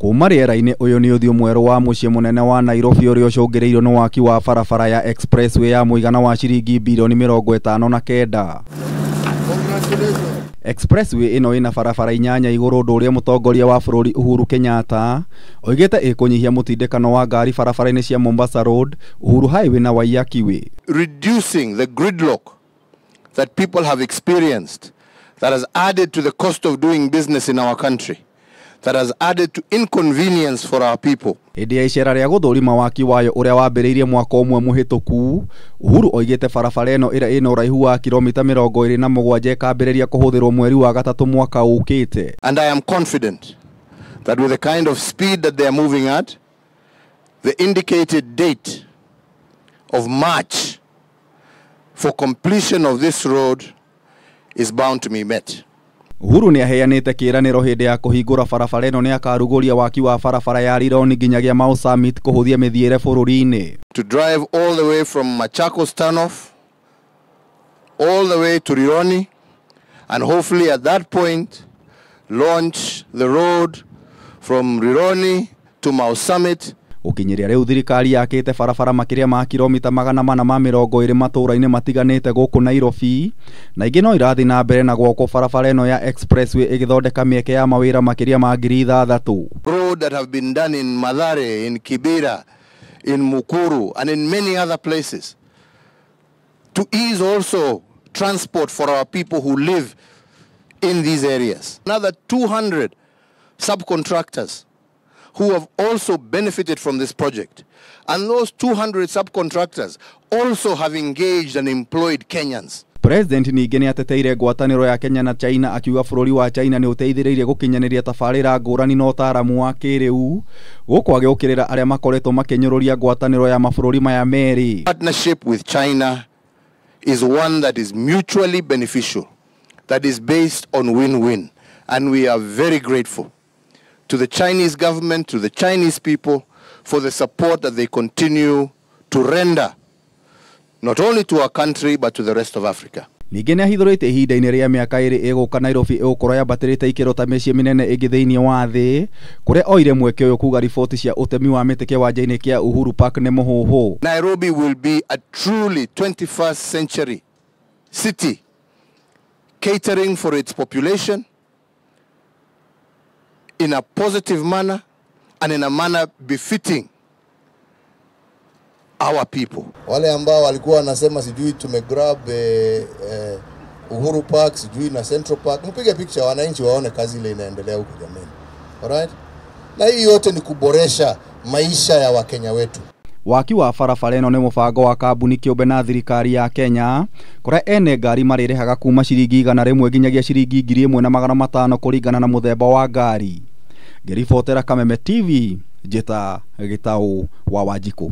Kuma rĩera-inĩ ũyũ nĩ ũthiũ mwerũ wa mũciĩ mũnene wa Nairobi ũrĩa ũcũngĩrĩirio nĩ waki wa barabara ya expressway ya mũigana wa ciringi birioni 59. Expressway ĩno ĩna barabara 8 igũrũ, ũndũ ũrĩa mũtongoria wa bũrũri Uhuru Kenyatta oigĩte ĩkũnyihia mũtindĩkano wa ngari barabara-inĩ cia Mombasa Road, Uhuru Highway na Waiyaki Way. Reducing the gridlock that people have experienced that has added to the cost of doing business in our country, that has added to inconvenience for our people. Hĩndĩ ya icera rĩa gũthũrima waki wayo ũrĩa wambĩrĩirie mwaka ũmwe mũhĩtũku, Uhuru oigĩte barabara ĩno ĩrĩa ĩna ũraihu wa kilomita 27 ĩkambĩrĩria kũhũthĩrwo mweri wa gatatũ mwaka ũkĩte. And I am confident that with the kind of speed that they are moving at, the indicated date of March for completion of this road is bound to be met. Uhuru nĩ aheanĩte kĩĩranĩro hĩndĩ ya kũhingũra barabara ĩno nĩ akarugũria waki wa barabara ya Rironi nginyagia Mau Summit kũhũthia mĩthiĩre bũrũri-inĩ. To drive all the way from Machakos turnoff all the way to Rironi, and hopefully at that point launch the road from Rironi to Mau Summit. Gũkinyĩria rĩu thirikari yakĩte barabara makĩria ma kilomita 420 matũũra-inĩ matiganĩte gũkũ Nairobi, na ingĩ no irathiĩ na mbere na gwakwo barabara ĩno ya expressway ĩgĩthondeka mĩeke ya mawĩra makĩria ma 6,000. Road that have been done in Mathare, in Kibera, in Mukuru and in many other places to ease also transport for our people who live in these areas. Another 200 subcontractors who have also benefited from this project. And those 200 subcontractors also have engaged and employed Kenyans. President ningĩ nĩ ateteire ngwatanĩro ya Kenya na China akiuga bũrũri wa China nĩ ũteithĩrĩirie gũkinyanĩria tabarĩra ngũrani na ũtaaramu wa kĩrĩu, gũkũ agĩũkĩrĩra arĩa makoretwo makĩnyũrũria ngwatanĩro ya mabũrũri maya merĩ. Partnership with China is one that is mutually beneficial, that is based on win-win, and we are very grateful to the Chinese government, to the Chinese people, for the support that they continue to render, not only to our country, but to the rest of Africa. Ningĩ nĩ ahithũrĩte ihinda-inĩ rĩa mĩaka 2 ĩgũka Nairobi ĩgũkorwo yambatĩrĩte ikĩro ta mĩciĩ mĩnene ĩngĩ thĩinĩ wa thĩ, kũrĩa oire mweke ũyũ kuga riboti cia ũtemi wa mĩtĩ kĩwanja-inĩ kĩa Uhuru Park nĩ mũhũhũ. Nairobi will be a truly 21st century city, catering for its population in a positive manner and in a manner befitting our people. Wale ambao walikuwa wanasema sijui tumegrab Uhuru Park, sijui na Central Park, mpige picture wananchi waone kazi ile inaendelea huko jameni. Alright? Na hii yote ni kuboresha maisha ya Wakenya wetu. Waki wa barabara ĩno nĩ mũbango wa kambuni kĩũmbe na thirikari ya Kenya, kũrĩa ene ngari marĩrĩhaga kuma ciringi 100 nginyagia ciringi 1500 kũringana na mũthemba wa ngari. Ngĩribotera Kameme TV, njĩta Gĩtaũ wa Wanjikũ.